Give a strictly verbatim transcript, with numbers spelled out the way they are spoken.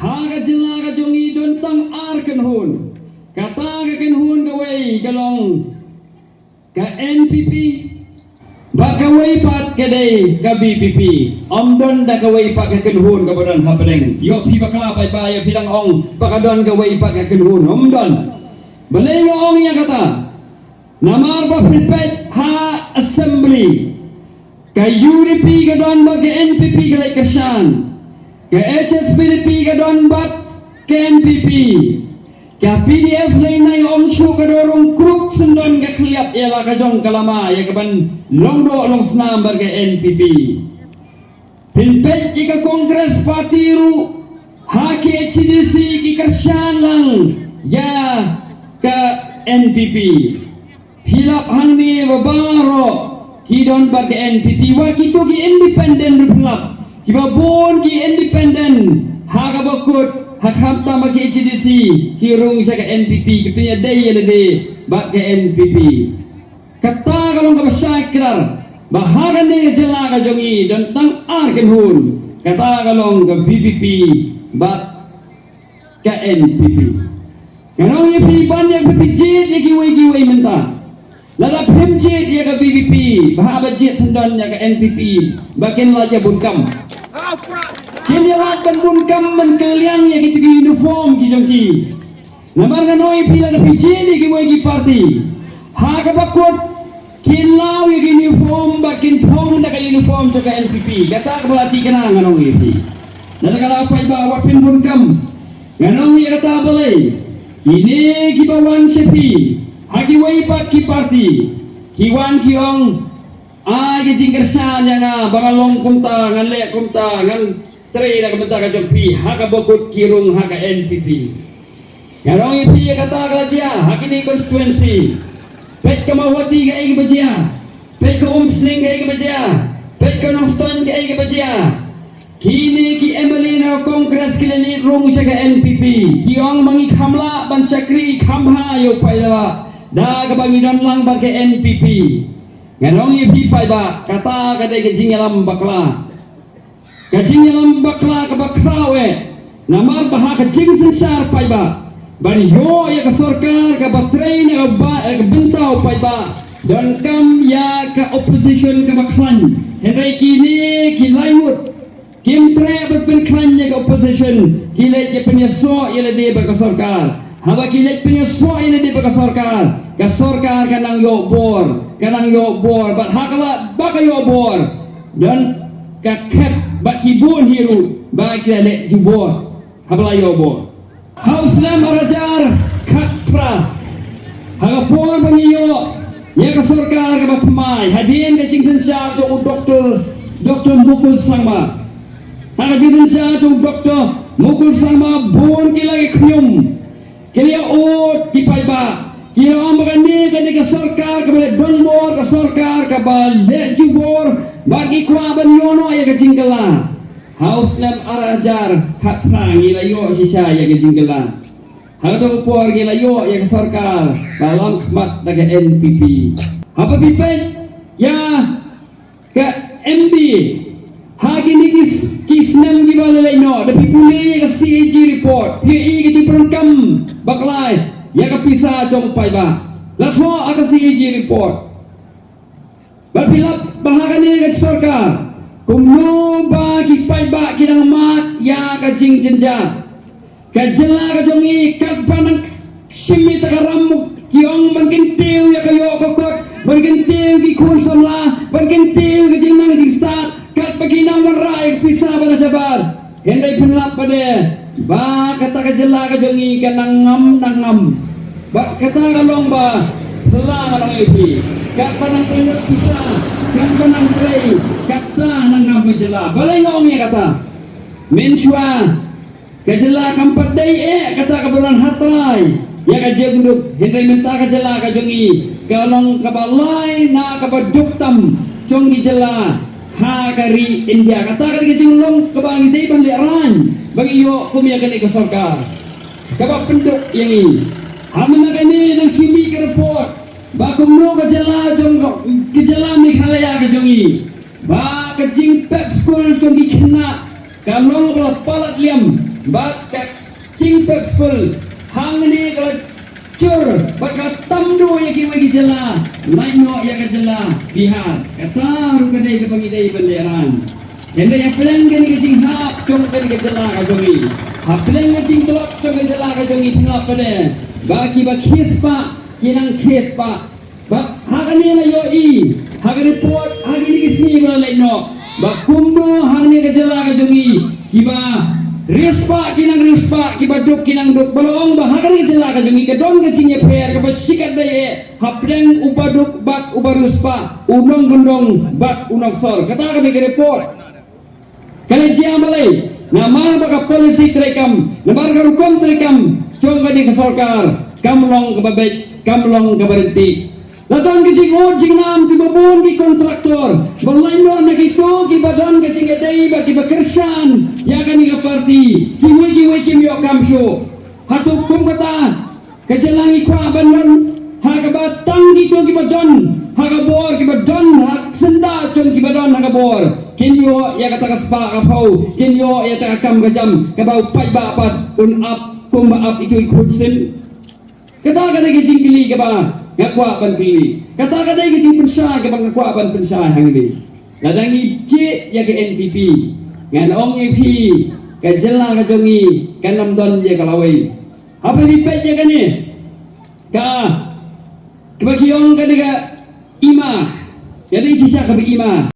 Ha ka jylla ka jong ngi don tang ar kynhun. Kata ka kynhun kawei ka long ka N P P, bad kawei pat ka dei ka V P P. Ym don da kawei pat ka kynhun kaba don hapdeng. Ïoh phi bakla paidbah, ïoh phi dang ong ba ka don kawei pat ka kynhun. Ym don. Balei nga ong ïa kata? Namar ba phi peit ha Assembly, ka U D P ka don bad ka N P P ka leit kyrshan. Ka H S P D P ka don bad ka N P P. Ka P D F lei nai ong shu ka dorong kruk syndon ka khliap ïa la ka jong ka lama ïa ka ban long doh long snam bad ka N P P. Phin peit ïa ka Congress Party ruh ha K H A D C ki kyrshan lang ïa ka N P P. Phi lap hangne ba baroh ki don bad ka N P P, wat kito ki independent ruh phi lap. Kiba bun ki independent ha kaba kut ha khamtam ba K H A D C ki rung sha ka N P P, ki pynïadei ïa lade bad ka N P P. Kata ka long kaba shai kdar ba ha kane ka jylla ka jong ngi don tang ar kynhun. Kata ka long ka V P P bad ka N P P. Nga ong ïa phi ban ïa phi jied ïa kiwei kiwei mynta. Lada phim jied ïa ka V P P, ba haba jied syndon ïa ka N P P, ba kin lait ïa bun kam. Kin ïa lait ban bun kam ban kylliang ïa kito ki uniform ki jong ki. Namar nga ong ïa phi lada phi jied ïa kiwei ki party, ha kaba kut kin law ïa ki uniform bad kin phong da ka uniform jong ka N P P. Kata kaba la thikna nga ong ïa phi. Lada ka la paidbah wat phin bun kam. Nga ong ïa kata balei kine kiba wan sha phi ha kiwei pat ki party ki wan ki ong, ai ka jingkyrshan ïa nga ba nga long kumta, ngan leh kumta, ngan trei na ka bynta ka jong phi, ha kaba kut ki rung ha ka N P P. Nga ong ïa phi ïa kata ka la jia ha kine constituency. Peit ka Mawhati kaei kaba jia. Peit ka Umsning kaei kaba jia. Peit ka Nongstoiñ kaei kaba jia. Kine ki M L A na Congress ki la leit rung sha ka N P P. Ki ong ma ngi kham lah ban shakri kham bha ïa u paidbah da kaba ngi don lang bad ka N P P. Nga ong ïa phi paidbah, kata ka dei ka jingïalam bakla. Ka jingïalam bakla kaba khraw eh. Namar ba ha ka jingsynshar paidbah ban ïoh ïa ka sorkar kaba trei na ka ba, eh, ka bynta u paidbah, donkam ïa ka opposition kaba khlaiñ. Hynrei kine ki lai ngut kim treh ban pynkhlaiñ ïa ka opposition, ki leit ïa pynïasoh ïa lade bad ka sorkar. Haba ki leit pynïasoh ïa lade bad ka sorkar, ka sorkar ka nang ïoh bor, ka nang ïoh bor, bad ha ka la ba ka ïoh bor, don ka khep bad ki bun hi ruh ba ki la leh jubor haba la ïoh bor. Ha u snem ar hajar khatphra, ha ka por ba ngi ïoh ïa ka sorkar kaba thymmai, hadien ka jingsynshar jong u Doktor, Doktor Mukul Sangma. Ha ka jingsynshar jong u Doktor Mukul Sangma, bun ki la ïa khñium, ki la ïa ud ki paidbah, ki la ong ba kane, kane ka sorkar kaba leh donbor, ka sorkar kaba leh jubor, bad ki kwah ban ïoh noh ïa ka jingkylla. Ha u snem ar hajar khatphra ngi la ïoh shisha ïa ka jingkylla. Ha kato ka por ngi la ïoh ïa ka sorkar ba lam khmat da ka N P P. Haba phi peit ïa ka M D A ha kine ki s-, ki snem kiba la leit noh, da phi pule ïa ka C A G report, phi ïohi ka jingpyndonkam bakla ïa ka pisa jong u paidbah. La thoh ha ka C A G report. Bad phi lap ba ha kane ka sorkar, kumno ba ki paidbah ki dang mad ïa ka jingjynjar. Ka jylla ka jong ngi katba nang shim ïa ka ram, ki ong ban kyntiew ïa ka ïoh ka kot, ban kyntiew ki khun samla, ban kyntiew ka jingnang jingstad, katba ki nang wanrah ïa ka pisa ba na shabar. Hynrei phin lap pat de ba kata ka jylla ka jong ngi ka nang ngam nang ngam. Ba kata ka long ba phylla nga ong ïa phi, katba nang pynlut pisa, katba nang trei, kata nang ngam ka jylla. Balei nga ong ïa kata? Mynshuwa ka jylla kam pat dei eh kata kaba wan hatrai ïa ka jingduk, hynrei mynta ka jylla ka jong ngi ka long kaba lai na kaba duk tam jong ki jylla ha ka ri India. Kata ka dei ka jinglong kaba ngi dei ban lehraiñ ba ngi ïoh kum ïa kane ka sorkar kaba pynduk ïa ngi. Ha mynta kane nang shu mih ka report ba kumno ka jylla jong ka, ka jylla Meghalaya ka jong ngi, ba ka jingpep skul jong ki khynnah ka long ba la palat liam. Bad ka jingpep skul hangne ka la jur bad ka la tam duh ïa kiwei ki jylla, lait noh ïa ka jylla Bihar. Kata ruh ka dei kaba ngi dei ban lehrain. Hynrei hapdeng kane ka jinghap jong kane ka jylla ka jong ngi, hapdeng ka jingtlot jong ka jylla ka jong ngi, pynlap pat ba kiba kheispah ki nang kheispah. Bad ha kane la ïohi ha ka report ha kine ki sngi ba la leit noh ba kumno ha kane ka jylla ka jong ngi kiba riewspah ki nang riewspah, kiba duk ki nang duk, ba la ong ba ha kane ka jylla ka jong ngi ka don ka jingïapher kaba shikatdei eh hapdeng u baduk bad u bariewspah, u nongkyndong bad u nongsor. Kata ka dei ka report. Ka la jia balei? Namar ba ka policy treikam, namar ka rukom treikam jong kane ka sorkar kam long kaba beit, kam long kaba ryntih. La don ka jingud jingnam jong kiba bun ki kontraktor ba lait noh na kito kiba don ka jingïadei bad kiba kyrshan ïa kane ka party. Kiwei kiwei kim ïoh kam shuh. Hato kum kata ka jylla ngi kwah ban don ha kaba tang kito kiba don ha ka bor, kiba don ha syndah jong kiba don ha ka bor kin ïoh ïa kata ka spah ka phew, kin ïoh ïa kata ka kam ka jam kaba u paidbah pat un ap kumba ap ito i khun sim? Kata ka dei ka jingkylli kaba nga kwah ban kylli. Kata ka dei ka jingpynshai kaba nga kwah ban pynshai hangne. Lada ngi jied ïa ka N P P, ngan ong ïa phi, ka jylla ka jong ngi kan ym don ïa ka lawei. Haba ngi peit ïa kane, ka, kaba ki ong ka dei ka ima, ka dei shisha kaba ima.